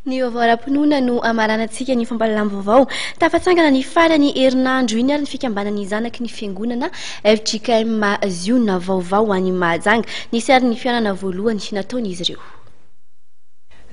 Ny vaovao ara-pinoana no amaranantsika ny fampahalalam-baovao. Tafatsangana ny faran'ny herinandro iny ary ny fikambanan'ny zanaky ny fiangonana fjkm Ziona vaovao any Mahajanga. Nisy ary ny fihaonana voalohany nataon'izy ireo.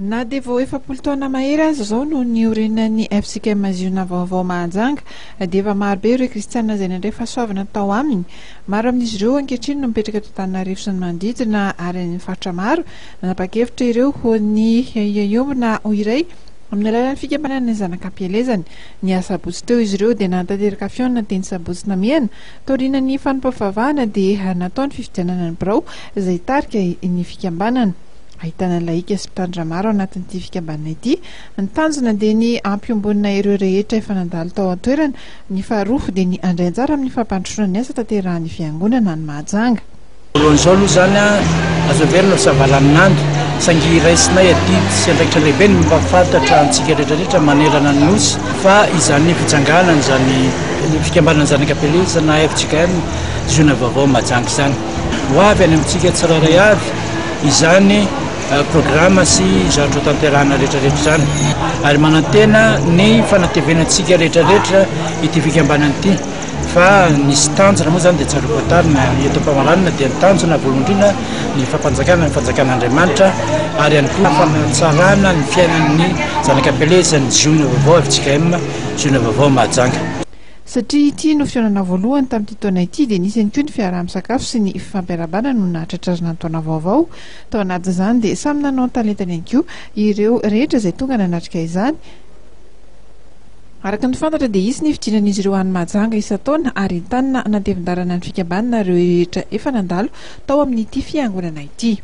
Na dia vao 40 taona mahery aza izao no niorenan'ny fjkm Ziona vaovao Mahajanga dia efa marobe ireo kristiana izay nandray fahasoavana tao aminy. Maro amin'izy ireo ankehitriny no mipetraka eto Antananarivo sy ny manodidina ary any amin'ny faritra maro. Nanapa-kevitra ireo ho ny hiombona ho iray amin'ny alalan'ny fikambanana ny zanak'ampielezany. Ny asabotsy teo izy ireo dia nanatanteraka fihaonana teny Sabotsy Namehana. Taorian'ny fanompoam-pivavahana dia natao ny fifidianana ny birao izay hitarika ny fikambanana. Ahitana lahika sy mpitandrina maro ao anatin'ity fikambanana ity. Ny tanjona dia ny hampiombonana ireo rehetra efa nandalo tao an-toerana. Ny faharoa dia ny handray anjara amin'ny fampandrosoana ny asa tanterahan'ny fiangonana any Mahajanga. Voalohany izao aloha izany azo heverina ho savaranonando, saingy raisinay adidy sy andraikitra lehibe ny mampahafantatra antsika rehetra rehetra manerana ny Nosy fa izany fitsanganana izany fikambanana Zanak'Ampielezana na fjkm Ziona Vaovao Mahajanga izany. Ho avy any amintsika tsirairay avy izany programa sy zavatra ho tanterahana rehetra rehetra izany ary manantena ny fanatevenantsika rehetra rehetra ity fikambanana ity. Fa nisy tanjona moa izany dia tsaroako hatrany eto am-pamaranana dia ny tanjona voalohany indrindra ny fampanjakana ny fanjakan'Andriamanitra ary ihany koa fanatsarana ny fiainan'ny zanak'Ampielezan'ny Ziona vaovao fjkm Ziona vaovao Mahajanga. Satria ity no fihaonana voalohany tamin'ity taona ity dia nisy ihany koa ny fiaraha-misakafo sy ny fifampiarahabana no nahatratrarana ny taona vaovao. Tao anatin'izany dia samy nanao ny talentany ihany koa ireo rehetra izay tonga nanatrika izany. Araka ny fantatra dia hisy ny fidinan'izy ireo any Mahajanga isan-taona ary entanina hanatevin-dalana ny fikambanana ireo rehetra efa nandalo tao amin'ity fiangonana ity.